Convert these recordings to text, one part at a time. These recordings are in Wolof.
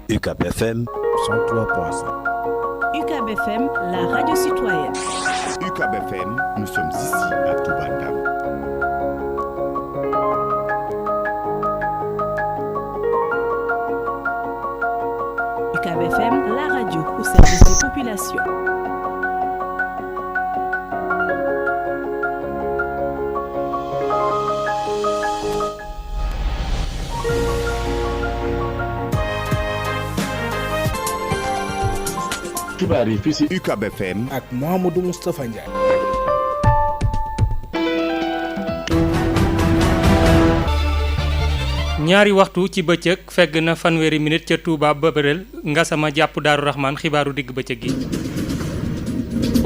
UCAB FM 103.5. UCAB FM, la radio citoyenne. UCAB FM, nous sommes ici à Touba Ndam. UCAB FM, la radio au service des populations. xibaar yi fii ci UCAB FM ak Mouhamadou Moustapha Ndiaye. ñaari waxtu ci bëccëg fegg na fanweeri minute ca Touba Babërel Ngasama jàpp Daaru Rahman xibaaru digg bëccëg gi.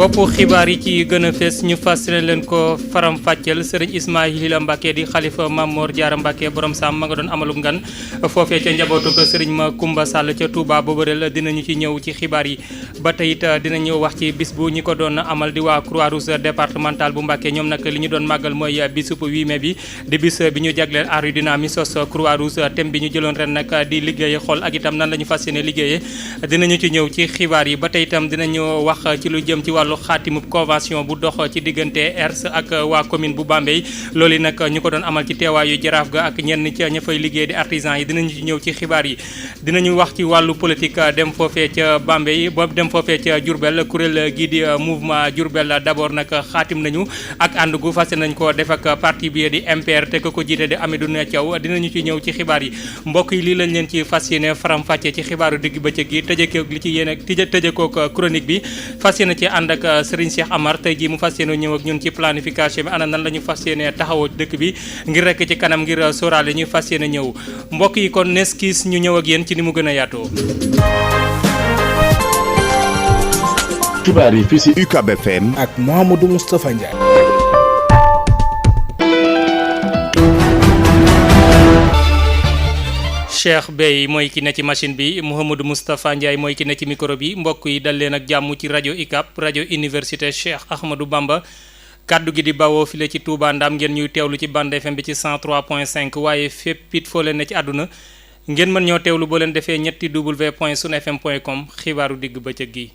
boppu xibaar yi ci gën a fees ñu fas leen ko faram fàcceel sëriñ Ismaïla Mbacke di xalifa Mamor Diarra Mbacke borom Sam ma nga doon amalu ngan foofee ca njabootu ko sëriñ Makumba Sall ca Touba Babërel dinañu ci ñëw ci xibaar yi ba tey it dinañu wax ci bis bu ñi ko doon amal di waa Croix-Rouge départemental bu Mbacke ñoom nag li ñu doon màggal mooy bisub 8 mai bi di bis bi ñu jagleel aaru dina mi sos Croix-Rouge thème bi ñu jëloon ren nag di liggéeye xool ak itam nan la ñu fas yéene liggéeye dinañu ci ñëw ci xibaar yi ba tey itam dinañu wax ci lu jëm ci wàllu xaatimub convention bu dox ci diggante ERS ak waa commune bu Bambey loolu nag ñu ko doon amal ci teewaayu jaraaf ga ak ñenn ca ña fay liggéey di artisan yi dinañu ci ñëw ci xibaar yi dinañu wax ci wàllu politique dem foofee ca Bambey ba dem foofee ca Diourbel kuréel gii di mouvement Diourbel d'abord nag xaatim nañu ak ànd gu fas nañ ko def ak parti bi di MPR te ko jiite di Amidou Thiaw dinañu ci ñëw ci xibaar yi mbokk yi lii lañ leen ci fas yéene faram fàccee ci xibaaru digg bëccëg gi tëjee li ci yéene tëjee kook chronique bi fas yéene ci ànd ak Serigne Cheikh Amar tey jii mu fas yéene ñëw ak ñun ci planification bi ana nan la ñu fas yéene taxawoo dëkk bi ngir rekk ci kanam ngir sóoraale ñu fas yéene ñëw mbokk yi kon nees kiis ñu ñëw ak yéen ci ni mu gën a yaatoo. xibaar yi fii ci UCAB FM ak Mouhamadou Moustapha Ndiaye. Cheikh Bey mooy ki ne ci machine bi Mouhamadou Moustapha Ndiaye mooy ki ne ci micro bi mbokk yi dal leen ak jàmm ci rajo UCAB rajo université Cheikh Ahmadou Bamba kaddu gi di bawoo file ci Touba Ndam ngeen ñuy teewlu ci bande FM bi ci 103.5 waaye fépp it foo leen ne ci àdduna ngeen mën ñoo teewlu boo leen defee ñetti w.sunfm.com xibaaru digg bëccëg gi.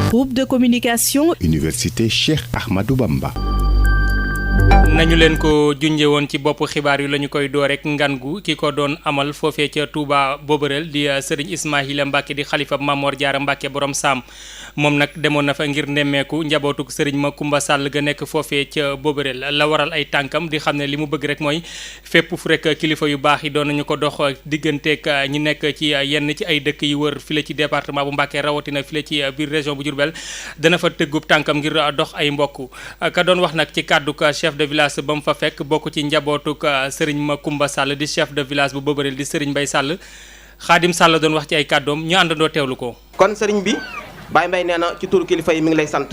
Groupe de communication. Université Cheikh Ahmadou Bamba. nañu leen ko junjee woon ci bopp xibaar yi la ñu koy door rek ngan gu ki ko doon amal foofee ca Touba Babërel di Serigne Ismaïla Mbacke di xalifa Mamor Diarra Mbacke borom Sam moom nag demoon na fa ngir nemmeeku njabootuk Serigne Makumba Sall ga nekk foofee ca Babërel la waral ay tànkam di xam ne li mu bëgg rek mooy fépp fu rek kilifa yu baax yi doon nañu ko dox digganteeg ñi nekk ci yenn ci ay dëkk yi wër file ci département bu Mbacke rawatina file ci biir région bu Diourbel dana fa tëggub tànkam ngir dox ay mbokk ka doon wax nag ci kàddu chef de village ba mu fa fekk bokk ci njabootuk Serigne Makumba Sall di chef de village bu Babërel di Serigne Mbaye Sall Xaadim Sall doon wax ci ay kàddoom ñu àndandoo teewlu ko. kon Serigne bi Baye Mbaye nee na ci turu kilifa yi mi ngi lay sant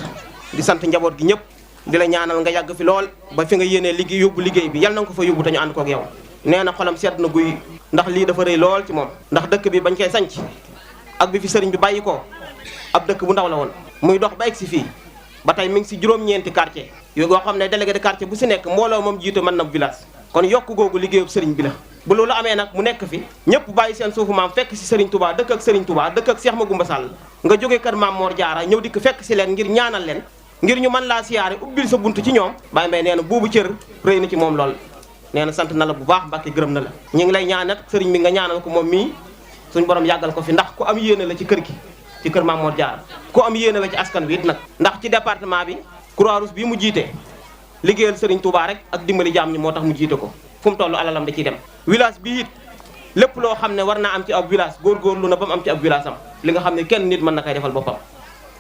di sant njaboot gi ñëpp di la ñaanal nga yàgg fi lool ba fi nga yéenee liggéey yóbbu liggéey bi yal na nga ko fa yóbbu te ñu ànd koog yow. nee na xolam sedd na guy ndax lii dafa rëy lool ci moom ndax dëkk bi bañ koy sanc ak bi fi Serigne bi bàyyi ko ab dëkk bu ndaw la woon muy dox ba egg si fii ba tey mi ngi si juróom-ñeenti quartier yoo xam ne délégué de quartier bu si nekk mbooloo moom jiite mën na village kon yokk googu liggéeyub sëriñ bi la bu loolu amee nag mu nekk fi ñëpp bàyyi seen suufu maam fekk si Serigne Touba dëkk ak Serigne Touba dëkk ak Cheikh Makumba Sall nga jógee kër Maam Mor Diarra ñëw dikk fekk si leen ngir ñaanal leen ngir ñu mën laa siyaare ubbil sa bunt ci ñoom Baye Mbaye nee na boobu cër rëy na ci moom lool nee na sant na la bu baax Mbàkke gërëm na la ñu ngi lay ñaanal sëriñ bi nga ñaanal ko moom mii suñu borom yàggal ko fi ndax ku am yéene la ci kër gi ci kër Maam Mor Diarra ku am yéene la ci askan wi it nag ndax ci département bi Croix-Rouge bii mu jiite liggéeyal Serigne Touba rek ak dimbali jaam ñi moo tax mu jiite ko fu mu toll alalam da ciy dem village bi it lépp loo xam ne war naa am ci ab village góorgóorlu na ba mu am ci ab village am li nga xam ne kenn nit mën na koy defal boppam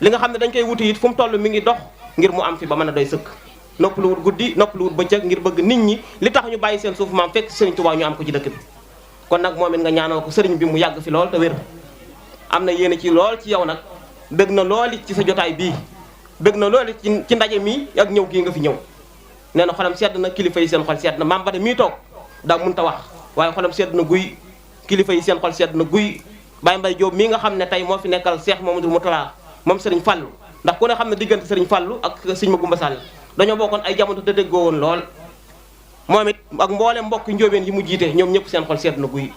li nga xam ne dañ koy wuti it fu mu toll mi ngi dox ngir mu am fi ba mën a doy sëkk nopp lu wut guddi nopp lu wut bëccëg ngir bëgg nit ñi li tax ñu bàyyi seen suuf maam fekk Serigne Touba ñu am ko ci dëkk bi kon nag moom it nga ñaanal ko Serigne bi mu yàgg fi lool te wér am na yéene ci lool ci yow nag bëgg na lool ci sa jotaay bii bëgg na lool ci ndaje mi ak ñëw gii nga fi ñëw nee na xolam sedd na kilifa yi seen xol sedd na maam Bada mii toog daa mënta wax waaye xolam sedd na guy kilifa yi seen xol sedd na guy Baye Mbaye Diop mii nga xam ne tey moo fi nekkal Cheikh Mamadou Moutala moom Serigne Fallou ndax ku ne xam ne diggante Serigne Fallou ak Serigne Makumba Sall dañoo bokkoon ay jamono te déggoo woon lool moom it ak mboolem mbokk njóobeen yi mu jiite ñoom ñëpp seen xol sedd na guy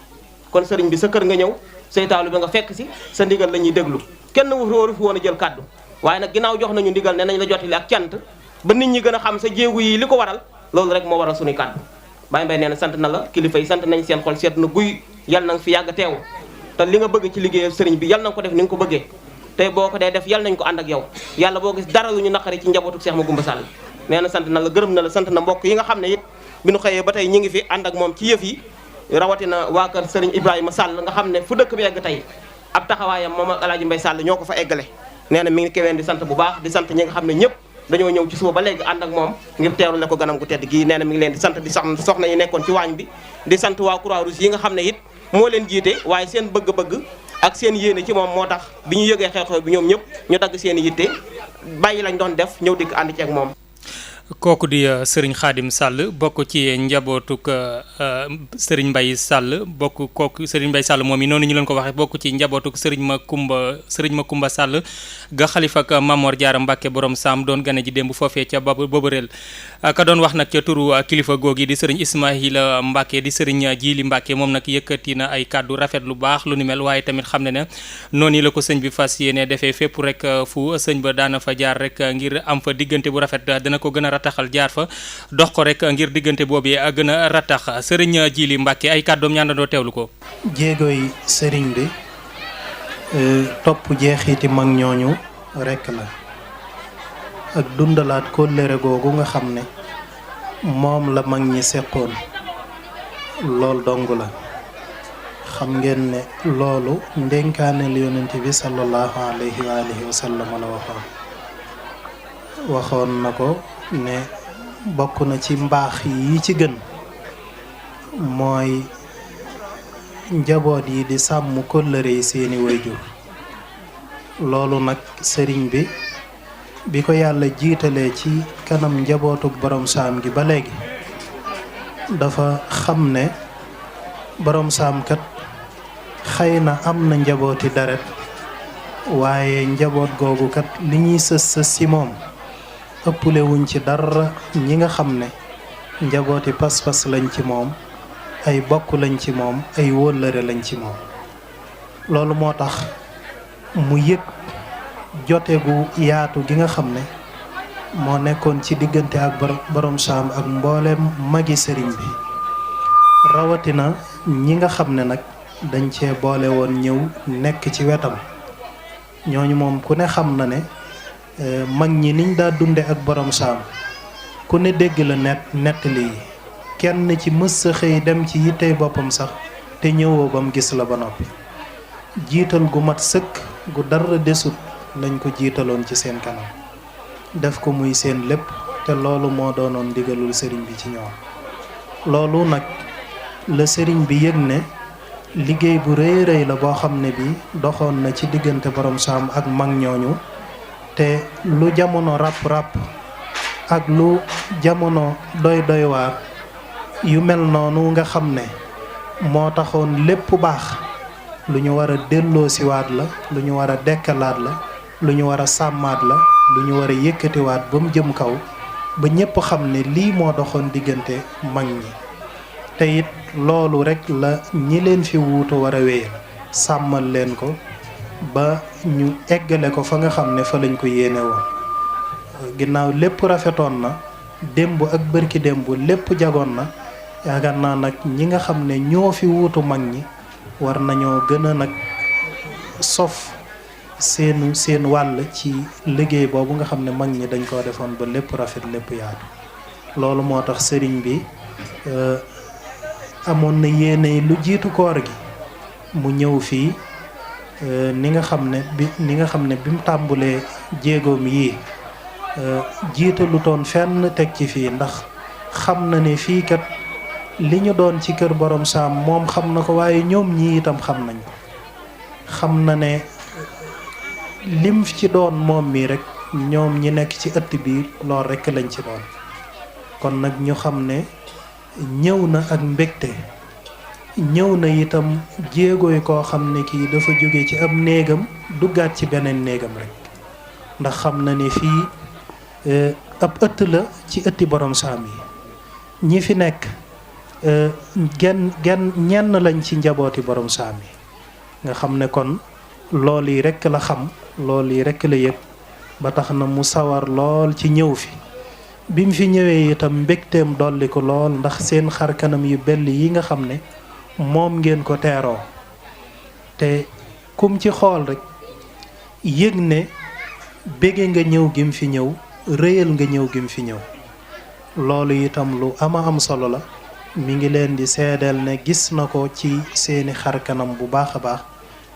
kon sëriñ bi sa kër nga ñëw say taalibe nga fekk si sa ndigal la ñuy déglu kenn waru fi woon a jël kàddu waaye nag ginnaaw jox nañu ndigal ne nañ la jotali ak cant ba nit ñi gën a xam sa jéegu yi li ko waral loolu rek moo waral suñuy kàddu Baye Mbaye nee na sant na la kilifa yi sant nañ seen xol seet na guy yal na nga fi yàgg teew te li nga bëgg ci liggéeyal sëriñ bi yal na nga ko def ni nga ko bëggee tey boo ko dee def yal nañ ko ànd ak yow yàlla boo gis dara lu ñu naqari ci njabootu Cheikh Macoumba Sall nee na sant na la gërëm na la sant na mbokk yi nga xam ne it bi nu xëyee ba tey ñi ngi fi ànd ak moom ci yëf yi rawatina waa kër sëriñ Ibrahima Sall nga xam ne fu dëkk bi egg tey ab taxawaayam moom ak Alaaji Mbay Sall ñoo ko fa eggale nee na mi ngi keween di sant bu baax di sant ñi nga xam ne ñëpp dañoo ñëw ci suba ba léegi ànd ak moom ngir teeru le ko ganam gu tedd gii nee na mi ngi leen di sant di soxna yi nekkoon ci waañ bi di sant waa Croix-Rouge yi nga xam ne it moo leen jiite waaye seen bëgg-bëgg ak seen yéene ci moom moo tax bi ñu yëgee xew-xew bi ñoom ñëpp ñu dagg seen yitte bàyyi lañ doon def ñëw dikk ànd ci ak moom kooku di Serigne Khadim Sall bokk ci njabootuk Serigne Mbaye Sall kooku Serigne Mbaye Sall moom yi noonu ñu leen ko waxee bokk ci njabootuk Serigne Macoumba Sall ga xalifa ak Mamor Diarra Mbacke borom Sam doon gane ji démb foofee ca Boborel ka doon wax nag ca turu kilifa googi di Serigne Ismaïla Mbacke di Serigne Djili Mbacke moom nag yëkkati na ay kàddu rafet lu baax lu ni mel waaye tamit xam ne ne noonu la ko sëñ bi fas yéene defee fépp rek fu sëñ ba daana fa jaar rek ngir am fa diggante bu rafet dana ko gën a taxal jaar fa dox ko rek ngir diggante boobu gën a ratax sëriñ Jili Mbàkke ay kàddoom ñaandandoo teewlu ko jéegoy sëriñ bi topp jeexiti mag ñooñu rekk la ak dundalaat kóllëre googu nga xam ne moom la mag ñi seqoon lool dong la xam ngeen ne loolu ndénkaaneel yonent bi sallallahu alayhi wa alihi wa sallam la waxoon na ko ne bokk na ci mbaax yi ci gën mooy njaboot yi di sàmm kóllëre yi seeni wayjur loolu nag sëriñ bi ko yàlla jiitalee ci kanam njabootuk borom saam gi ba léegi dafa xam ne borom saam kat xëy na am na njabooti deret waaye njaboot googu kat li ñuy sës ci moom ëppule wuñ ci dara ñi nga xam ne njabooti pas-pas lañ ci moom ay bokk lañ ci moom ay wóllëre lañ ci moom loolu moo tax mu yëg jote gu yaatu gi nga xam ne moo nekkoon ci diggante ak borom saam ak mboolem magi sëriñ bi rawatina ñi nga xam ne nag dañ cee boole woon ñëw nekk ci wetam ñooñu moom ku ne xam na ne mag ñi niñ daa dunde ak borom saam ku ne dégg la nettali yi kenn ci mës sa xëy dem ci yittey boppam sax te ñëwoo bam gis la ba noppi jiital gu mat sëkk gu dara desut lañ ko jiitaloon ci seen kanam def ko muy seen lépp te loolu moo doonoon ndigalul sëriñ bi ci ñoom loolu nag la sëriñ bi yëg ne liggéey bu rëy rëy la boo xam ne bi doxoon na ci diggante borom saam ak mag ñooñu te lu jamono ràpp-ràpp ak lu jamono doy waar yu mel noonu nga xam ne moo taxoon lépp baax lu ñu war a delloo siwaat la lu ñu war a dekkalaat la lu ñu war a sàmmaat la lu ñu war a yëkkatiwaat ba mu jëm kaw ba ñépp xam ne lii moo doxoon diggante mag ñi te it loolu rekk la ñi leen fi wuutu war a wéyal sàmmal leen ko ba ñu eggale ko fa nga xam ne fa lañ ko yéene woon ginnaaw lépp rafetoon na démb ak bërki démb lépp jagoon na yaakaar naa nag ñi nga xam ne ñoo fi wuutu mag ñi war nañoo gën a nag sof seen wàll ci liggéey boobu nga xam ne mag ñi dañ koo defoon ba lépp rafet lépp yaatu loolu moo tax sëriñ bi amoon na yéene lu jiitu koor gi mu ñëw fii ni nga xam ne bi mu tàmbulee jéegoom yi jiitalu toon fenn teg ci fii ndax xam na ne fii kat li ñu doon ci kër borom saam moom xam na ko waaye ñoom ñii itam xam nañ ko xam na ne lim ci doon moom mi rek ñoom ñi nekk ci ëtt bi lool rek lañ ci doon kon nag ñu xam ne ñëw na ak mbégte ñëw na itam jéegooy koo xam ne kii dafa jóge ci ab néegam duggaat ci beneen néegam rek ndax xam na ne fii ab ëtt la ci ëtti borom saam yi ñi fi nekk ñenn lañ ci njabooti borom saam yi nga xam ne kon loolu yi rekk la xam loolu yi rekk la yëg ba tax na mu sawar lool ci ñëw fi bi mu fi ñëwee itam mbégteem dolli ko lool ndax seen xar kanam yu bell yi nga xam ne moom ngeen ko teeroo te kum ci xool rek yëg ne bége nga ñëw gi mu fi ñëw rëyal nga ñëw gi mu fi ñëw loolu itam lu ama am solo la mi ngi leen di seedeel ne gis na ko ci seeni xar kanam bu baax a baax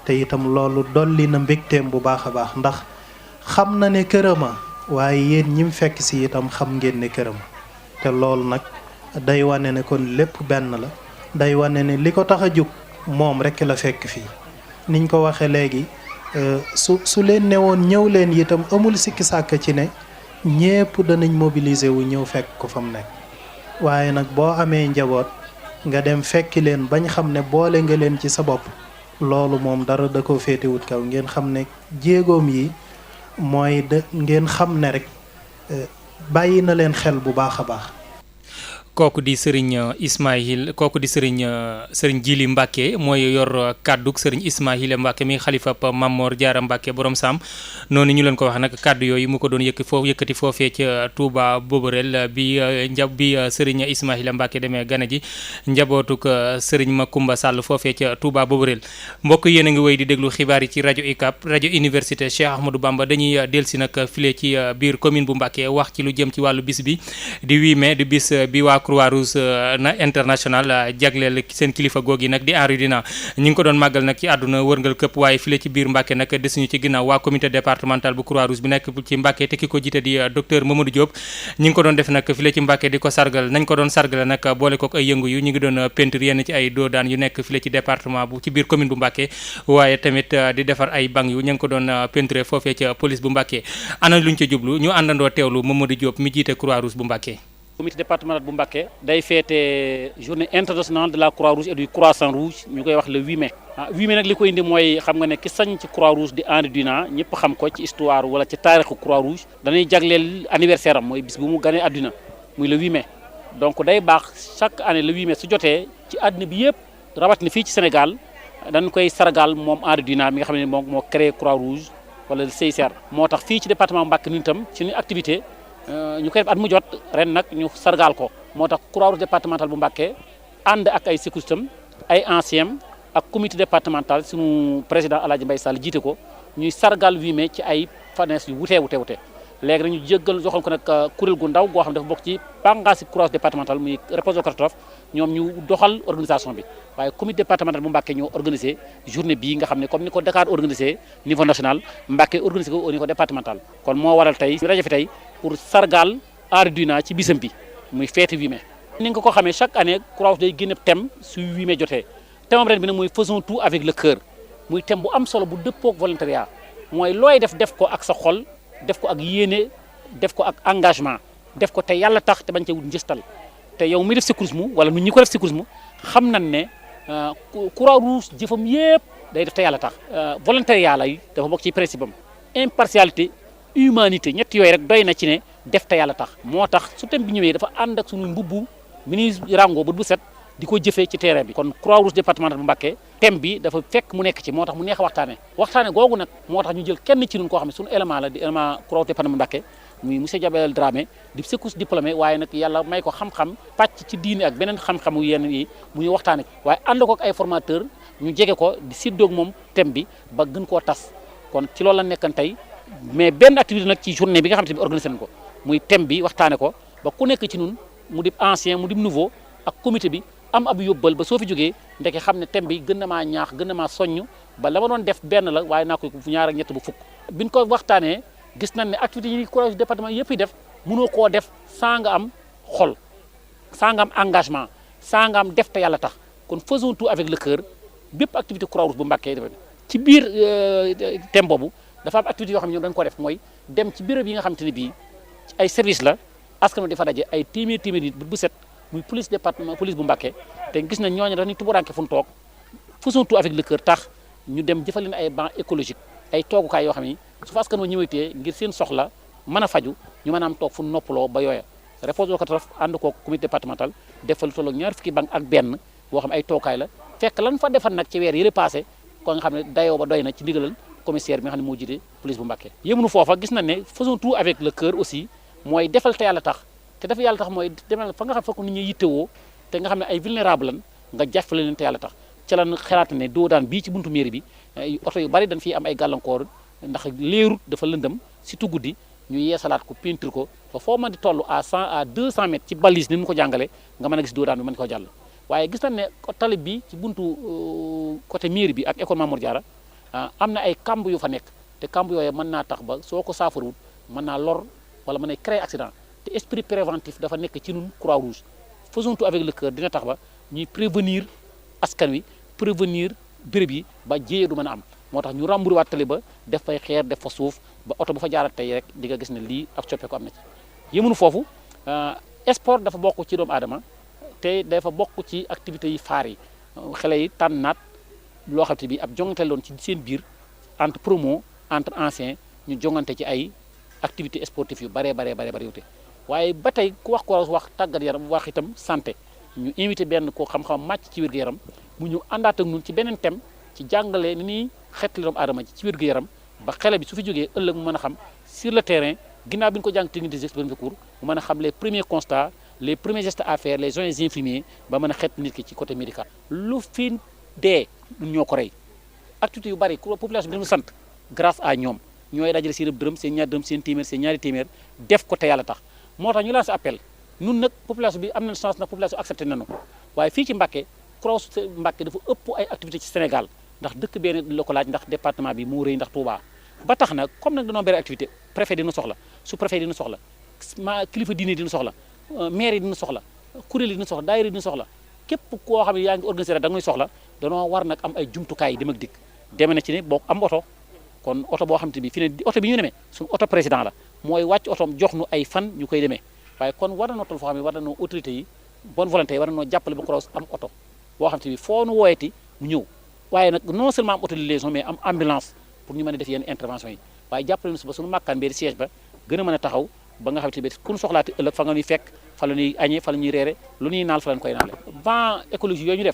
te itam loolu dolli na mbégteem bu baax a baax ndax xam na ne kërama waaye yéen ñim fekk si itam xam ngeen ne kërama te loolu nag day wane ne kon lépp benn la day wane ne li ko tax a jóg moom rekk la fekk fii niñ ko waxee léegi su leen ne woon ñëw leen itam amul sikki sàkk ci ne ñépp danañ mobiliser wu ñëw fekk ko fa mu nekk waaye nag boo amee njaboot nga dem fekki leen bañ xam ne boole nga leen ci sa bopp loolu moom dara da ko féetewut kaw ngeen xam ne jéegoom yi mooy ngeen xam ne rek bàyyi na leen xel bu baax a baax. kooku di Serigne Ismaïl kooku di Serigne Djily Mbacke mooy yor kàddug Serigne Ismaïl Mbacke mi xalifa Mamor Diarra Mbacke borom Sam noonu ñu leen ko wax nag kàddu yooyu mu ko doon yëkkati foofee ca Touba Boborel bi Serigne Ismaïl Mbacke demee gane ji njabootug Serigne Makumba Sall foofee ca Touba Boborel mbokk yéen a ngi wéy di déglu xibaar yi ci rajo UCAB rajo université Cheikh Ahmadou Bamba dañuy dellusi nag file ci biir commune bu Mbacke wax ci lu jëm ci wàllu bis bi di 8 mai di bis bi waa Croix-Rouge na international jagleel seen kilifa googi nag di Henri Dunant ñi ngi ko doon màggal nag ci àdduna wërngal këpp waaye file ci biir Mbacke nag desuñu ci ginnaaw waa comité départemental bu Croix-Rouge bi nekk ci Mbacke te ki ko jiite di docteur Mamadou Diop ñi ngi ko doon def nag file ci Mbacke di ko sargal nañ ko doon sargale nag boole kook ay yëngu yu ñu ngi doon peinture yenn ci ay doodaan yu nekk file ci département bu ci biir commune bu Mbacke waaye tamit di defar ay banc yu ñu ngi ko doon peinture foofee ca police bu Mbacke ana luñ ca jublu ñu àndandoo teewlu Mamadou Diop mi jiite Croix-Rouge bu Mbacke. comité départemental bu Mbacké day féete journée internationale de la Croix-Rouge et du Croissant-Rouge ñu koy wax le 8 mai. 8 mai nag li ko indi mooy xam nga ne ki sañ ci Croix-Rouge di Henri Dunant ñëpp xam ko ci histoire wala ci taarixu Croix-Rouge dañuy jagleel anniversaire am mooy bis bu mu ganee àdduna muy le 8 mai. donc day baax chaque année le 8 mai su jotee ci àdduna bi yëpp rawatina fii ci Sénégal dañ koy sargal moom Henri Dunant mi nga xam ne moom moo créé Croix-Rouge wala le CICR. moo tax fii ci département Mbacké ñun itam ci suñu activité. ñu koy def at mu jot ren nag ñu sargal ko moo tax Croix-Rouge départemental bu Mbacké ànd ak ay sécuritam ay anciens ak comité départemental suñu président El Hadj Mbaye Sall jiite ko ñuy sargal 8 mai ci ay fanees yu wutee léegi dañu jéggal joxoon ko nag kuréel gu ndaw goo xam ne dafa bokk ci bànqaasi Croix-Rouge départemental muy Repose Okratov ñoom ñu doxal organisation bi waaye comité départemental bu Mbacké ñoo organisé journée bii nga xam ne comme ni ko Dakar organisé niveau national Mbacké organisé ko au niveau départemental kon moo waral tey rajo fi tey pour sargal Henri Dunant ci bisam bi muy feete 8 mai. ni nga ko xamee chaque année Croix-Rouge day génne thème su 8 mai jotee thème am ren bi nag mooy faisons tout avec le cœur muy thème bu am solo bu dëppook volontariat mooy looy def ko ak sa xol def ko ak yéene def ko ak engagement def ko te yàlla tax te bañ ca wut njëstal te yow mi def secourisme wala ñun ñi ko def secourisme xam nañ ne Croix-Rouge jëfam yépp day def te yàlla tax volontariat lay dafa bokk ci principe am impartialité humanité ñett yooyu rek doy na ci ne def te yàlla tax moo tax su thème bi ñëwee dafa ànd ak suñu mbubbu ministre rango bu set di ko jëfee ci terrain bi kon Croix-Rouge départemental bu Mbacké thème bi dafa fekk mu nekk ci moo tax mu neex a waxtaane googu nag moo tax ñu jël kenn ci ñun koo xam ne suñu élément la di élément Croix-Rouge départemental bu Mbacké muy monsieur Diabel Dramé di secours diplômé waaye nag yàlla may ko xam-xam pàcc ci diine ak beneen xam-xamu yenn yi mu ñu waxtaane waaye ànd ko ak ay formateur ñu jege ko di siddoog moom thème bi ba gën koo tas kon ci loolu la nekkan tey mais benn activité nag ci journée bi nga xam ne bi organisé nañ ko muy thème bi waxtaane ko ba ku nekk ci ñun mu di ancien mu di nouveau ak comité bi am ab yóbbal ba soo fi jógee ndeke xam ne thème bi gën na maa ñaax gën na maa soññ ba la ma doon def benn la waaye naa ko ñaar ak ñett bu fukk biñ ko waxtaanee gis nañ ne activité yi Croix-Rouge département yëpp yi def mënoo koo def sans nga am xol sans nga am engagement sans nga am def te yàlla tax kon faisons tout avec le cœur bépp activité Croix-Rouge bu Mbacké ci biir thème boobu dafa am activité yoo xam ne ñoom dañ ko def mooy dem ci béréb yi nga xam te ne bii ay service la askan wi dafa daje ay téeméer nit bu set muy police département police bu Mbacké te gis nañ ñooñu dañuy tubaranke fu ñu toog faisons tout avec le cœur tax ñu dem jëfal leen ay banc écologique ay toogukaay yoo xam ni su fa askan wa ñëwetee ngir seen soxla mën a faju ñu mën a am toog fu noppaloo ba yooya Repose aux catastrophes ànd ko comité départemental defal tolloog 2 fukki banque ak benn boo xam ne ay tookaay la fekk lan fa defal nag ci weer yële passé ko nga xam ne dayoo ba doy na ci ndigalal commissaire bi nga xam ne moo jiite police bu Mbacké. yëmunu foofa gis nañ ne faisons tout avec le cœur aussi mooy defal te yàlla tax te dafa yàlla tax mooy demal fa nga xam fekk nit ñi yittewoo te nga xam ne ay vulnérable lan nga jàppale leen te yàlla tax ca lan xalaat ne doo daan bii ci buntu mairie bi oto yu bari dañ fiy am ay gàllankoor ndax leerut dafa lëndëm surtout guddi ñu yeesalaat ko peinture ko ba foo mën di toll à 100 à 200 mètres ci balise ni mu ko jàngale nga mën a gis doo daan bi mën ko jàll waaye gis nañ ne talib bi ci buntu côté mairie bi ak école Mamour Diarra am na ay kamb yu fa nekk te kamb yooyu mën naa tax ba soo ko saafarwut mën naa lor wala mën a créer accident te esprit préventif dafa nekk ci ñun Croix-Rouge faisons tout avec le cœur dina tax ba ñuy prévenir askan wi prévenir béréb yi ba jéyee du mën a am moo tax ñu remboursé waat tali ba def fay xeer def fa suuf ba oto bu fa jaarat tey rek di nga gis ne lii ak coppeeku am na ci yëmunu foofu sport dafa bokk ci doomu aadama te dafa bokk ci activités yi faar yi xale yi tànnaat loo xam te bi ab jongante loon ci seen biir entre promo entre anciens ñu jongante ci ay activités sportives yu bare yute waaye ba tey ku wax ko wax tàggat yaram wax itam santé ñu invité benn koo xam-xam màcc ci wér-gu-yaram mu ñu àndaat ak ñun ci beneen thème ci jàngale ni ñuy xeetli doomu aadama ci wér-gu-yaram ba xale bi su fi jógee ëllëg mu mën a xam sur le terrain ginnaaw bi ñu ko jàng technique des experts de cours mu mën a xam les premiers constats les premiers gestes à faire les soins infirmiers ba mën a xeet nit ki ci côté médical lu fi dee ñoo ko rey activités yu bari population bi dañu sant grâce à ñoom ñooy dajale seen dërëm seen ñaar dërëm seen téeméer seen ñaari téeméer def ko te yàlla tax moo tax ñu lancé appel nun nag population bi am na chance nag population accepté nañu waaye fii ci Mbacké Croix-Rouge Mbacké dafa ëpp ay activités ci Sénégal ndax dëkk benn la ko laaj ndax département bi moo rëy ndax Touba ba tax na comme nag dañoo bëri activité préfet dina soxla sous préfet dina soxla kilifa diine dina soxla maire yi dina soxla kuréel yi dina soxla daayira dina soxla képp koo xam ne yaa ngi organisé da ngay soxla danoo war nag am ay jumtukaay yi dem ak dikk deme na ci ne boo am oto kon oto boo xam te bi fi ne oto bi ñu demee suñu oto président la mooy wàcc otoom jox nu ay fan ñu koy demee waaye kon war na noo toll foo xam ne war na noo autorité yi bonne volonté yi war na noo jàppale ba Croix am oto boo xam te bi foo nu wooyeti mu ñëw waaye nag non seulement am auto de liaison mais am ambulance pour ñu mën a def yenn intervention yi waaye jàppale nu si ba suñu màkkaan bee di siège ba gën a mën a taxaw ba nga xam te bi ku ñu soxlaati ëllëg fa nga ñuy fekk fa la ñuy añee fa la ñuy reere lu ñuy naal fa lañ koy naale ban écologie yooyu ñu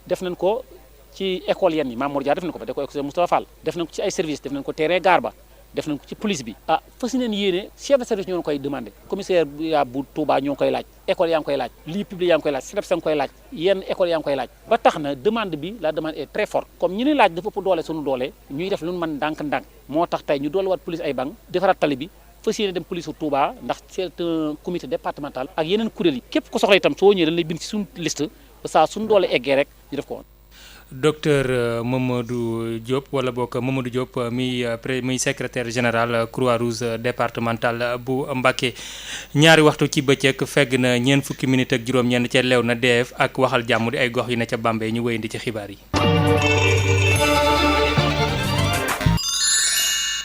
def nañ ko ci école yenn yi Mamour Dia def nañ ko fa def ko école Moustapha Fall def nañ ko ci ay service def nañ ko terrain gaar ba def nañ ko ci police bi fas yéene yéene chef de service ñoo koy demandé commissaire bu Touba ñoo koy laaj école yaa ngi koy laaj lii public yaa ngi koy laaj SNEIPS nga koy laaj yenn école yaa ngi koy laaj ba tax na demande bi la demande est très forte comme ñu ne laaj dafa ëpp doole suñu doole ñuy def lu ñu mën ndànk-ndànk moo tax tey ñu doole waat police ay bank defaraat tali bi fas yéene dem police Touba ndax c'est un comité départemental ak yeneen kuréel yi képp ko soxla itam soo ñëwee dañ lay bind ci suñu liste ba saa suñu doole eggee rek ñu def ko woon docteur Mamadou Diop wala boog Mamadou Diop muy secrétaire général Croix-Rouge départemental bu Mbacké ñaari waxtu ci bëccëg fegg na ñeent fukki minute ak juróom-ñenn ca leew na DF ak waxal jàmm di ay gox yi ne ca Bambey ñu wéyandi ci xibaar yi.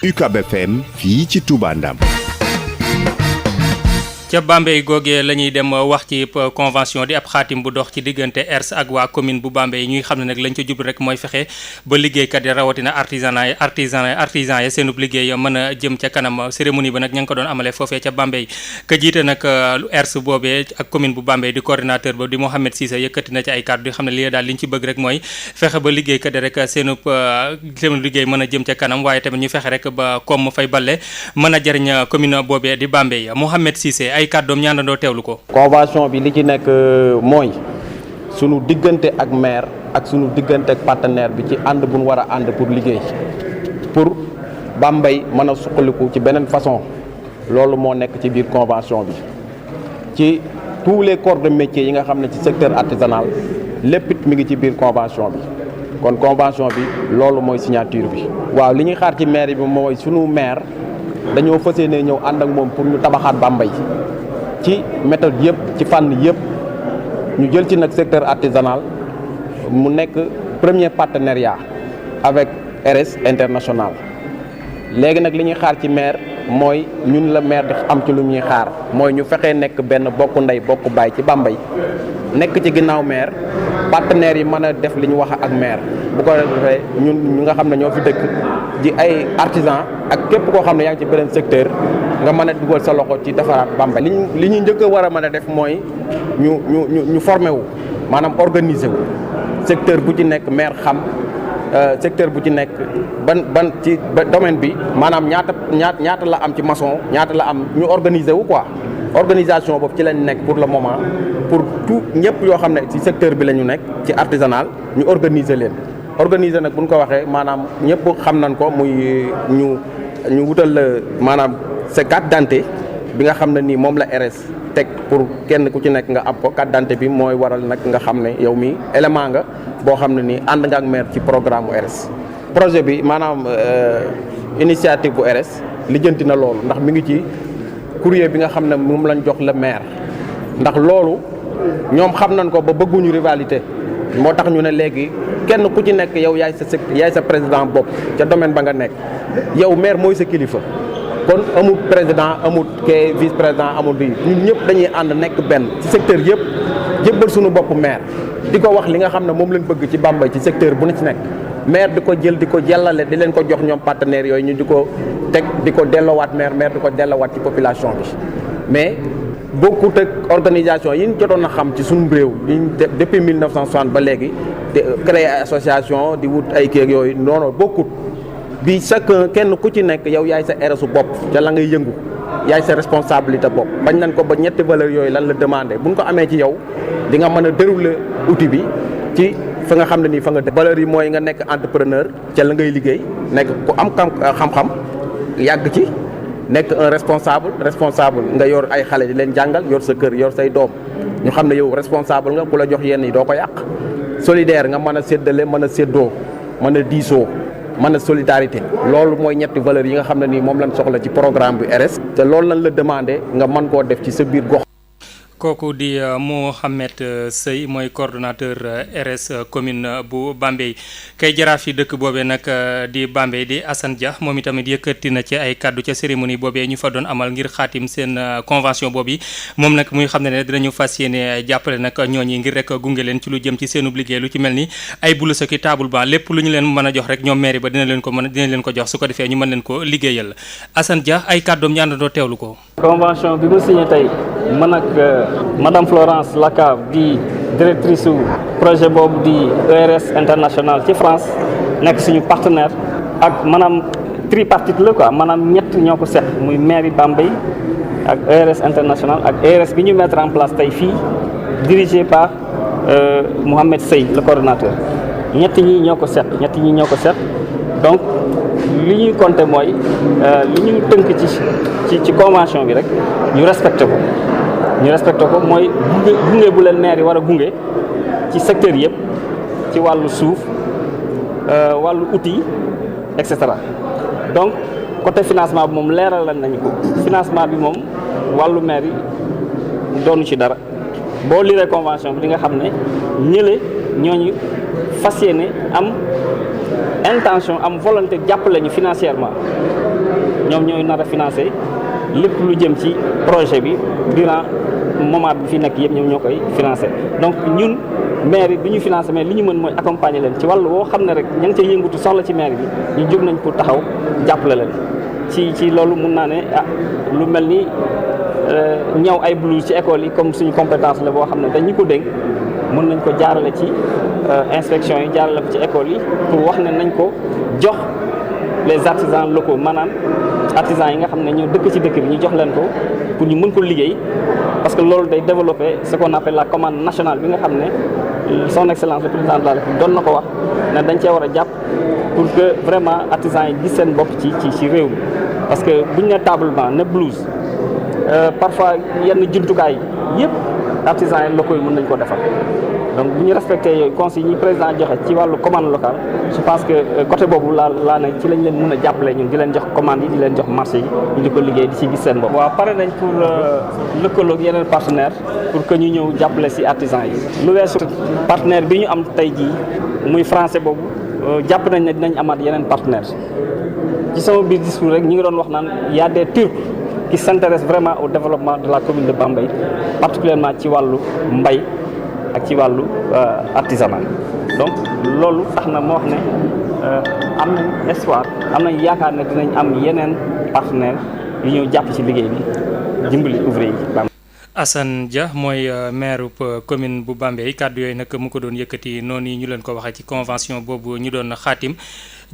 UCAB FM fii ci Touba Ndam. ca Bambey googee la ñuy dem wax ci convention di ab xaatim bu dox ci diggante ERS ak waa commune bu Bambey ñuy xam ne nag lañ ca jublu rek mooy fexe ba liggéeykat yi rawatina artisan ya seenub liggéey mën a jëm ca kanam cérémonie ba nag ña ngi ko doon amalee foofee ca Bambey ka jiite nag ERS boobee ak commune bu Bambey di coordinateur ba di Mohamed Cissé yëkkati na ci ay kàddu di xam ne lii daal liñ ci bëgg rek mooy fexe ba liggéeykat yi rek seenub liggéey mën a jëm ca kanam waaye tamit ñu fexe rek ba comme fay balle mën a jëriñ commune boobee di Bambey Mohamed Cissé ay kàddoom ñaanandoo teewlu ko. convention bi li ci nekk mooy sunu diggante ak maire ak sunu diggante ak partenaire bi ci ànd bu ñu war a ànd pour liggéey pour Bambey mën a suqaliku ci beneen façon loolu moo nekk ci biir convention bi ci tous les corps de métier yi nga xam ne ci secteur artisanal lépp it mi ngi ci biir convention bi kon convention bi loolu mooy signature bi. waaw li ñuy xaar ci maire bi mooy sunu maire dañoo fas yéene ñëw ànd ak moom pour ñu tabaxaat Bambey ci méthode yëpp ci fànn yëpp ñu jël ci nag secteur artisanal mu nekk premier partenariat avec RS International léegi nag li ñuy xaar ci maire mooy ñun la maire di am ci lu ñuy xaar mooy ñu fexee nekk benn bokk ndey bokk baay ci Bambey nekk ci ginnaaw maire partenaires yi mën a def li ñu wax ak maire bu ko defee ñun ñu nga xam ne ñoo fi dëkk di ay artisan ak képp koo xam ne yaa ngi ci beneen secteur nga mën a dugal sa loxo ci defaraat Bambey. li ñu njëkk a war a mën a def mooy ñu formé wu maanaam organiser wu secteur bu ci nekk maire xam secteur bu ci nekk ban ci domaine bi maanaam ñaata la am ci maçon ñaata la am ñu organiser wu quoi organisation boobu ci lañ nekk pour le moment pour tout ñëpp yoo xam ne ci secteur bi la ñu nekk ci artisanal ñu organiser leen organiser nag bu ñu ko waxee maanaam ñëpp xam nañ ko muy ñu wutal maanaam sa carte d'identité bi nga xam ne nii moom la RS teg pour kenn ku ci nekk nga am ko carte d'identité bi mooy waral nag nga xam ne yow mi élément nga boo xam ne nii ànd nga ak maire ci programme bu RS. projet bi maanaam initiative bu RS lijjanti na loolu ndax mi ngi ci courrier bi nga xam ne moom lañ jox le maire ndax loolu ñoom xam nañ ko ba bëgguñu rivalité moo tax ñu ne léegi kenn ku ci nekk yow yaay sa président bopp ca domaine ba nga nekk yow maire mooy sa kilifa. kon amul président amul kee vice président amul di ñun ñëpp dañuy ànd nekk benn ci secteur yëpp jébbal suñu bopp maire di ko wax li nga xam ne moom lañ bëgg ci Bambey ci secteur bu ne ci nekk maire di ko jël di ko jàllale di leen ko jox ñoom partenaires yooyu ñu di ko teg di ko delloowaat maire di ko delloowaat ci population bi mais bokkut ak organisation yi ñu jotoon a xam ci suñu réew depuis 1960 ba léegi di créer association di wut ay kéeg yooyu non bokkut bi chacun kenn ku ci nekk yow yaay sa RSU bopp ca la ngay yëngu yaay sa responsabilité bopp bañ nañ ko ba ñetti valeurs yooyu lan la demandé buñ ko amee ci yow di nga mën a dérouler outil bi ci fa nga xam ne nii fa nga def valeurs yi mooy nga nekk entrepreneur ca la ngay liggéey nekk ku am xam-xam yàgg ci nekk un responsable nga yor ay xale di leen jàngal yor sa kër yor say doom ñu xam ne yow responsable nga ku la jox yenn yi doo ko yàq solidaire nga mën a séddale mën a séddoo mën a diisoo mën a solidarité loolu mooy ñetti valeurs yi nga xam ne nii moom lañ soxla ci programme bi RS te loolu lañ la demandé nga mën koo def ci sa biir gox. kooku di Mohamed Seye mooy coordonnateur RS commune bu Bambey kay jaraaf yi dëkk boobee nag di Bambey di Assane Dia moom itamit yëkkati na ci ay kaddu ca cérémonie boobee ñu fa doon amal ngir xaatim seen convention boobu moom nag muy xam ne dinañu fas yéene jàppale nag ñooñi ngir rek gunge leen ci lu jëm ci seenub liggéey lu ci mel ni ay boulot ki table banc lépp lu ñu leen mën a jox rek ñoom mairie ba dina leen ko jox su ko defee ñu mën leen ko liggéeyal Assane Dia ay kàddoom ñu àndandoo teewlu ko. convention bi mu signé tey man ak madame Florence Lacave di directrice su projet boobu di ERS international ci France nekk suñu partenaire ak maanaam tripartite la quoi maanaam ñett ñoo ko seq muy mairie Bambey ak ERS international ak ERS bi ñu mettre en place tey fii dirigé par Mohamed Seye le coordonnateur ñett ñi ñoo ko seq donc li ñuy compter mooy li ñu tënk ci convention bi rek ñu respecté ko mooy gunge bu leen maire yi war a gunge ci secteur yëpp ci wàllu suuf wàllu outil et cetera donc côté financement bi moom leeral nañu ko financement bi moom wàllu maire yi doonu ci dara boo liree convention bi di nga xam ne ñële ñooñu fas yéene am intention am volonté jàppale ñu financièrement ñoom ñooy nar a financer lépp lu jëm ci projet bi durant moment bi fi nekk yëpp ñoom ñoo koy financer donc ñun maire yi du ñu financer mais li ñu mën mooy accompagner leen ci wàllu woo xam ne rek ña ngi ca yëngutu soxla ci maire bi ñu jóg nañ pour taxaw jàppale leen ci loolu mun naa ne lu mel ni ñaw ay blouse ci école yi comme suñu compétence la boo xam ne dañ ñu ko dénk mën nañ ko jaarale ci inspection yi jaarale ko ci école yi pour wax ne nañ ko jox les artisans locaux maanaam artisans yi nga xam ne ñoo dëkk ci dëkk bi ñu jox leen ko pour ñu mën ko liggéey parce que loolu day développer ce qu'on appelle la commande nationale bi nga xam ne son excellence le président de la République doon na ko wax ne dañ cee war a jàpp pour que vraiment artisans yi gis seen bopp ci réew mi parce que buñ ne table banc ne blouse parfois yenn jumtukaay yëpp artisans yi locaux yi mën nañ ko defar donc bu ñu respecté yooyu conseils yi président joxe ci wàllu commande locale je pense que côté boobu laa ne ci lañ leen mën a jàppale ñun di leen jox commande yi di leen jox marché yi ñu di ko liggéey di ci gis seen bopp. waaw pare nañ pour lëkkaloog yeneen partenaire pour que ñu ñëw jàppale si artisans yi. lu weesu partenaire bi ñu am tey jii muy français boobu jàpp nañ ne dinañ amaat yeneen partenaire ci sama biir discours rek ñu ngi doon wax naan y a des Turcs qui s'intéressent vraiment au développement de la commune de Bambey particulièrement ci wàllu mbay ak ci wàllu artisanat donc loolu tax na moo wax ne am nañ espoir am nañ yaakaar ne dinañ am yeneen partenaire yu ñëw jàpp ci liggéey bi dimbali ouvrier yi. Assane Dia mooy maire commune bu Bambey kàddu yooyu nag mu ko doon yëkkati noonu yi ñu leen ko waxee ci convention boobu ñu doon xaatim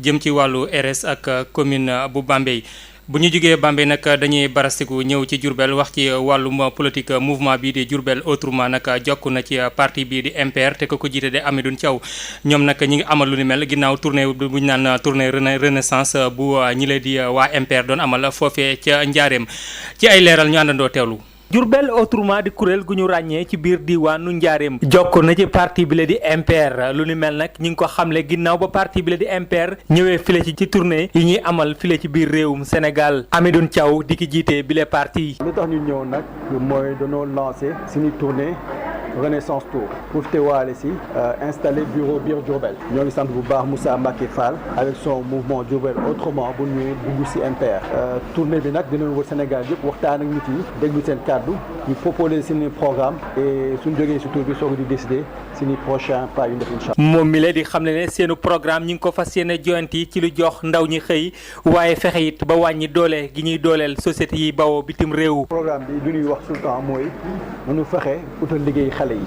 jëm ci wàllu RS ak commune bu Bambey. bu ñu jógee Bambey nag dañuy barastiku ñëw ci Diourbel wax ci wàllum politique mouvement bii di Diourbel autrement nag jokk na ci parti bii di MPR te ko jiite de Amidoune Thiaw ñoom nag ñi ngi amal lu ni mel ginnaaw tournée bu ñu naan tournée renaissance bu ñi leen di waa MPR doon amal foofee ca Njaareem ci ay leeral ñu àndandoo teewlu. Diourbel autrement di kuréel gu ñu ràññee ci biir diwaanu Njaareem jokk na ci parti bi la di MPR lu ni mel nag ñi ngi ko xamle ginnaaw ba parti bi la di MPR ñëwee file ci tournée yi ñuy amal file ci biir réewum Sénégal Amidoune Thiaw di ki jiite bile parti. lu tax ñu ñëw nag mooy dañoo lancé suñu tournée Renaissance Tour pour teewaale si installé bureau biir Diourbel ñoo ngi sant bu baax Moussa Mbacké Fall avec son mouvement Diourbel autrement bu ñu dugg si MPR tournée bi nag dinañ wër Sénégal yëpp waxtaan ak nit yi déglu seen kàddu ñu proposé suñu programme et suñu jógee si tour bi soog di décider suñu prochain pas yu def incha allah. moom mi la di xam ne seenu programme ñi ngi ko fas yéene joyanti ci lu jox ndaw ñi xëy waaye fexe it ba wàññi doole gi ñuy dooleel société yi bawoo bitim réew. programme bi lu ñuy wax tout le temps mooy mënu fexe utal liggéey xale yi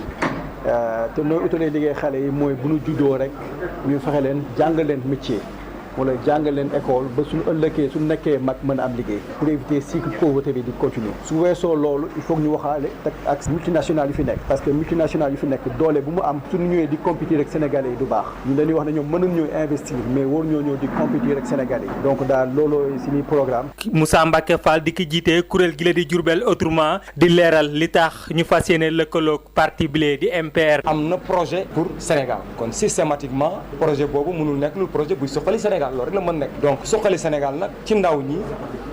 te nooy utalee liggéey xale yi mooy bu ñu juddoo rek ñu fexe leen jàngal leen métier wala jàngal leen école ba suñu ëllëgee suñu nekkee mag mën a am liggéey pour éviter cycle pauvreté bi di continuer su weesoo loolu il faut que ñu waxaale ak multinationales yu fi nekk parce que multinationales yu fi nekk doole bu mu am suñu ñëwee di compétir ak Sénégalais yi du baax ñun dañuy wax ne ñoom mënuñ ñoo investir mais war ñoo ñëw di compétir ak Sénégalais yi donc daal looloo suñuy programme. Moussa Mbacké Fall di ki jiite kuréel gi la di Diourbel autrement di leeral li tax ñu fas yéene lëkkaloog parti bi di MPR. am na projet pour Sénégal kon systématiquement projet boobu mënul nekk lu projet buy soxali Sénégal loolu rek la mën nekk donc soxali Sénégal nag ci ndaw ñi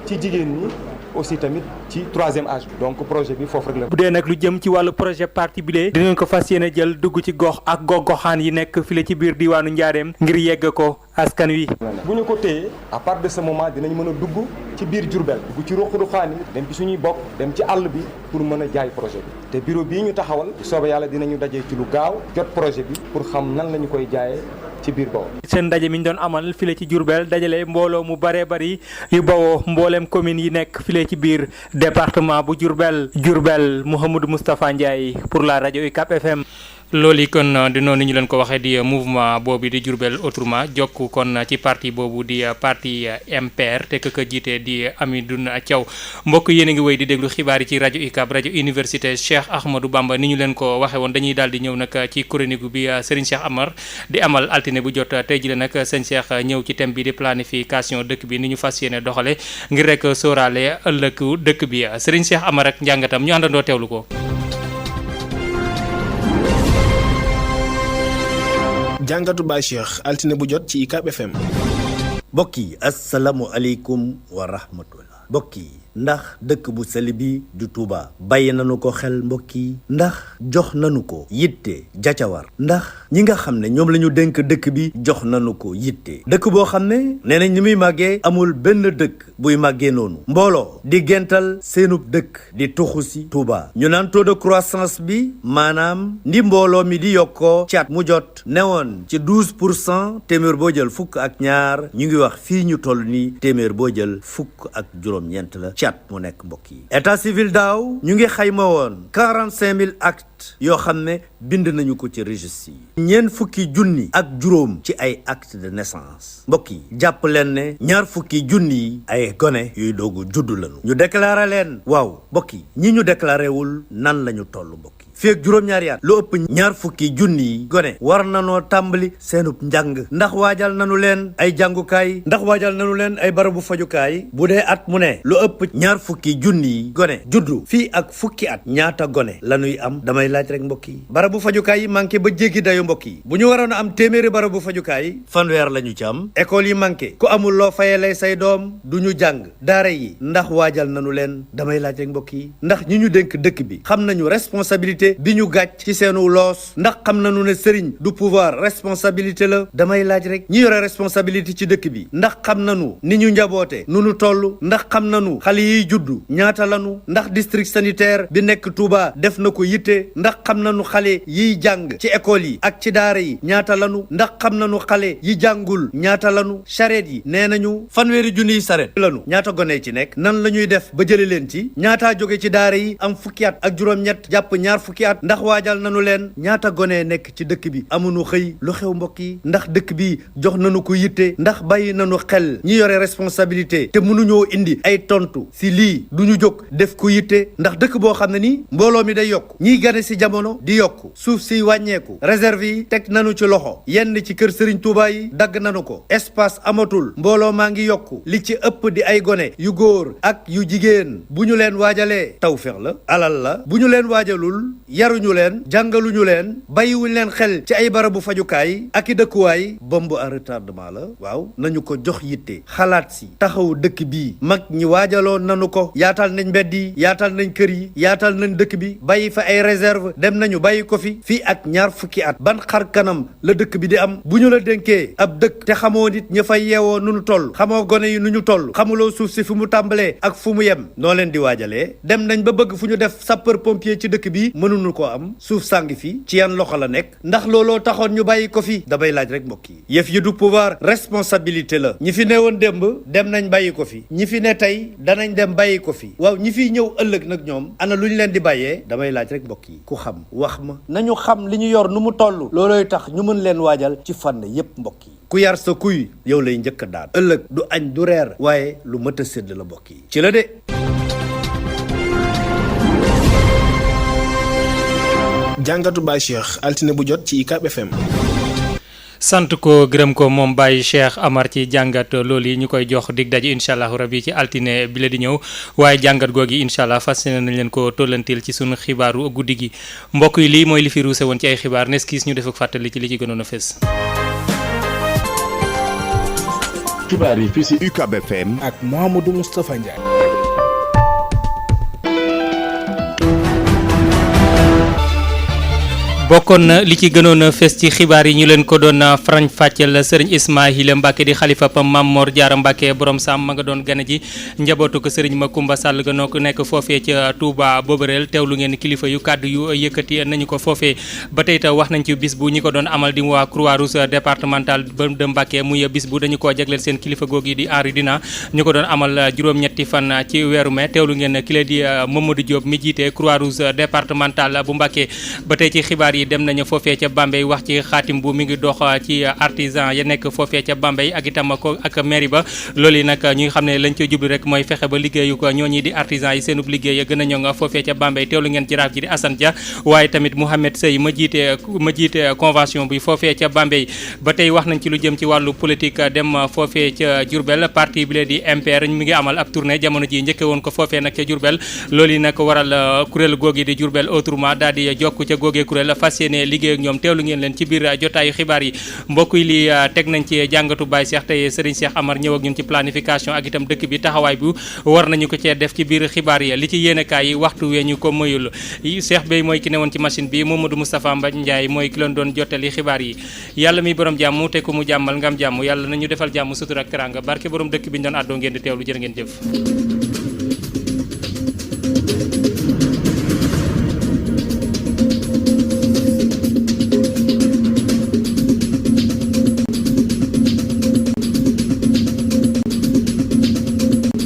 ci jigéen ñi aussi tamit ci troisième âge bi donc projet bi foofu rek la. bu dee nag lu jëm ci wàllu projet parti bi lee dinañ ko fas yéene jël dugg ci gox ak gox-goxaan yi nekk file ci biir diwaanu Njaareem ngir yegg ko askan wi. bu ñu ko téyee à partir de ce moment dinañ mën a dugg ci biir Diourbel dugg ci ruq-ruqaan yi dem ci suñuy bokk dem ci àll bi pour mën a jaay projet bi te bureau bii ñu taxawal soobee yàlla dinañu dajee ci lu gaaw jot projet bi pour xam nan la ñu koy jaayee ci biir bawoo. seen ndaje mi ñu doon amal file ci Diourbel dajale mbooloo mu baree bari yu bawoo mbooleem commune yi nekk file ci biir département bu Diourbel Mouhamadou Moustapha Ndiaye pour la rajo UCAP FM. loolu yi kon di noonu ñu leen ko waxee di mouvement boobu di Diourbel autrement jokk kon ci parti boobu di parti MPR te ka jiite di Amidoune Thiaw mbokk yéen a ngi wéy di déglu xibaar yi ci rajo UCAB rajo université Cheikh Ahmadou Bamba ni ñu leen ko waxee woon dañuy daal di ñëw nag ci chronique bi Serigne Cheikh Amar di amal altine bu jot tey jii la nag sëñ Cheikh ñëw ci thème bi di planification dëkk bi ni ñu fas yéene doxale ngir rek sóoraale ëllëgu dëkk bi Serigne Cheikh Amar ak njàngatam ñu àndandoo teewlu ko. jàngatu Baye Cheikh altine bu jot ci UCAB FM. mbokk yi asalaamualeykum wa rahmatullah mbokk yi ndax dëkk bu sell bi du Touba bàyyi nañu ko xel mbokk yi ndax jox nañu ko yitte jacawar ndax ñi nga xam ne ñoom la ñu dénk dëkk bi jox nañu ko yitte dëkk boo xam ne nee nañ ni muy màggee amul benn dëkk buy màggee noonu mbooloo di gental seenub dëkk di tuxu si Touba ñu naan taux de croissance bi maanaam ndi mbooloo mi di yokkoo ci at mu jot newoon ci 12% téeméer boo jël fukk ak ñaar ñu ngi wax fii ñu toll nii téeméer boo jël fukk ak juróom-ñeent la cat mu nekk mbokk yi état civil daaw ñu ngi xayma woon 45 000 actes yoo xam ne bind nañu ko ci registre yi ñeent fukki junni ak juróom ci ay acte de naissance mbokk yi jàpp leen ne ñaar fukki junni yi ay gone yuy doogu juddu lañu ñu déclaré leen waaw mbokk yi ñi ñu déclaré wul nan la ñu toll mbokk yi fii ak juróom-ñaari at lu ëpp ñaar fukki junni yi gone war nanoo tàmbali seenub njàng ndax waajal nanu leen ay jàngukaay ndax waajal nanu leen ay barabu fajukaay bu dee at mu ne lu ëpp ñaar fukki junni yi gone juddu fii ak fukki at ñaata gone la ñuy am damay laaj rek mbokk yi barabu fajukaay yi manqué ba jéggi dayu mbokk yi bu ñu waroon a am téeméeri barabu fajukaay fanweer la ñu ci am école yi manqué ku amul loo fayee lay say doom du ñu jàng daara yi ndax waajal nanu leen damay laaj rek mbokk yi ndax ñi ñu dénk dëkk bi xam nañu responsabilité responsabilité bi ñu gàcc ci seenu loos ndax xam nañu ne sëriñ du pouvoir responsabilité la damay laaj rek ñi yore responsabilité ci dëkk bi ndax xam nañu ni ñu njaboote nu nu toll ndax xam nañu xale yiy juddu ñaata lanu ndax district sanitaire bi nekk Touba def na ko yitte ndax xam nañu xale yiy jàng ci école yi ak ci daara yi ñaata lanu ndax xam nañu xale yi jàngul ñaata lanu charrette yi nee nañu fanweeri junniy charrette lanu ñaata gone ci nekk nan la ñuy def ba jële leen ci ñaataa jóge ci daara yi am fukki at ak juróom-ñett jàpp ñaar fukki at ndax waajal nañu leen ñaata gone nekk ci dëkk bi amuñu xëy lu xew mbokk yi ndax dëkk bi jox nañu ko yitte ndax bàyyi nañu xel ñi yore responsabilité te mënuñoo indi ay tontu si lii duñu jóg def ko yitte ndax dëkk boo xam ne ni mbooloo mi day yokk ñiy gane si jamono di yokk suuf si wàññeeku réserve yi teg nañu ci loxo yenn ci kër Serigne Touba yi dagg nañu ko espace amatul mbooloo maa ngi yokku li ci ëpp di ay gone yu góor ak yu jigéen bu ñu leen waajalee tawfeex la alal la bu ñu leen waajalul yaruñu leen jàngaluñu leen bàyyiwuñ leen xel ci ay barabu fajukaay ak i dëkkuwaay bombe à retardement la waaw nañu ko jox yitte xalaat si taxaw dëkk bii mag ñi waajaloon nañu ko yaatal nañ mbedd yi yaatal nañ kër yi yaatal nañ dëkk bi bàyyi fa ay réserve dem nañu bàyyi ko fi fii ak ñaar fukki at ban xar kanam la dëkk bi di am bu ñu la dénkee ab dëkk te xamoo nit ña fay yeewoo nu ñu toll xamoo gone yi nu ñu toll xamuloo suuf si fu mu tàmbalee ak fu mu yem noo leen di waajalee dem nañ ba bëgg fu ñu def sapeur pompier ci dëkk bi mënuñu ko am suuf sàngi fi ci yan loxo la nekk ndax looloo taxoon ñu bàyyi ko fi damay laaj rek mbokk yi yëf yi du pouvoir responsabilité la ñi fi newoon démb dem nañ bàyyi ko fi ñi fi ne tey danañ dem bàyyi ko fi waaw ñi fiy ñëw ëllëg nag ñoom ana lu ñu leen di bàyyee damay laaj rek mbokk yi ku xam wax ma nañu xam li ñu yor nu mu toll loolooy tax ñu mën leen waajal ci fànn yépp mbokk yi ku yar sa kuy yow lay njëkk a daan ëllëg du añ du reer waaye lu mët a sédd la mbokk yi ci la de jàngatu Baye Cheikh altine bu jot ci UCAB FM. sant ko gërëm ko moom Baye Cheikh Amar ci jàngat loolu yi ñu koy jox dig daje incha allah rabi ci altine bi la di ñëw waaye jàngat googi incha allah fas yéene nañ leen ko tollantil ci sunu xibaaru guddi gi mbokk yi lii mooy li fi ruuse woon ci ay xibaar nes kiis ñu def ak fàttali ci li ci gënoon a fës. xibaar yi fii si UCAB FM ak Mouhamadou Moustapha Ndiaye. bokkoon na li ci gënoon a fes ci xibaar yi ñu leen ko doon farañ fàcceel sëriñ Ismaahila Mbacke di xalifa pam Mam Mor Jaara Mbacke borom Sam ma nga doon gane ji njabootu ko sëriñ Makumba Sall ga noo ko nekk foofee ca Touba Boberel teewlu ngeen kilifa yu kàddu yu yëkkati nañu ko foofee ba tey ta wax nañ ci bis bu ñi ko doon amal di waa Croix-Rouge départemental de Mbacke muy bis bu dañu koo jagleel seen kilifa googu di Henri Dina ñu ko doon amal juróom-ñetti fan ci weeru mai teewlu ngeen kile di Mamadou Diop mi jiite Croix-Rouge départemental bu Mbacke ba tey ci xibaar yi dem nañu foofee ca Bambey wax ci xaatim bu mi ngi dox ci artisan ya nekk foofee ca Bambey ak itam ko ak mairie ba loolu yi nag ñuy xam ne lañ ca jublu rek mooy fexe ba liggéeyu ko ñooñi di artisan yi seenub liggéey gën a ñoŋ foofee ca Bambey teewlu ngeen jaraaf ji di Assane Dia waaye tamit Mouhamed Sey ma jiite convention bi foofee ca Bambey ba tey wax nañ ci lu jëm ci wàllu politique dem foofee ca Diourbel parti bi la di MPR mi ngi amal ab tournée jamono ji njëkke woon ko foofee nag ca Diourbel loolu yi nag waral kuréel googi di Diourbel autrement daal di jokk ca googee kuréel fas yéene liggéey ak ñoom teewlu ngeen leen ci biir jotaayu xibaar yi mbokk yi li teg nañ ci jàngatu Baye Cheikh tey Serigne Cheikh Amar ñëw ak ñun ci planification ak itam dëkk bi taxawaay bu war nañu ko cee def ci biir xibaar yi li ci yéenekaay yi waxtu wee ñu ko mayul Cheikh Bey mooy ki newoon ci machine bi Mamadou Moustapha Mbaye Ndiaye mooy ki leen doon jottali xibaar yi yàlla mi borom jàmm te ku mu jàmmal ngam jàmm yàlla nañu defal jàmm sutura ak teranga barke borom dëkk bi ñu doon àddoo ngeen di teewlu jërë ngeen jëf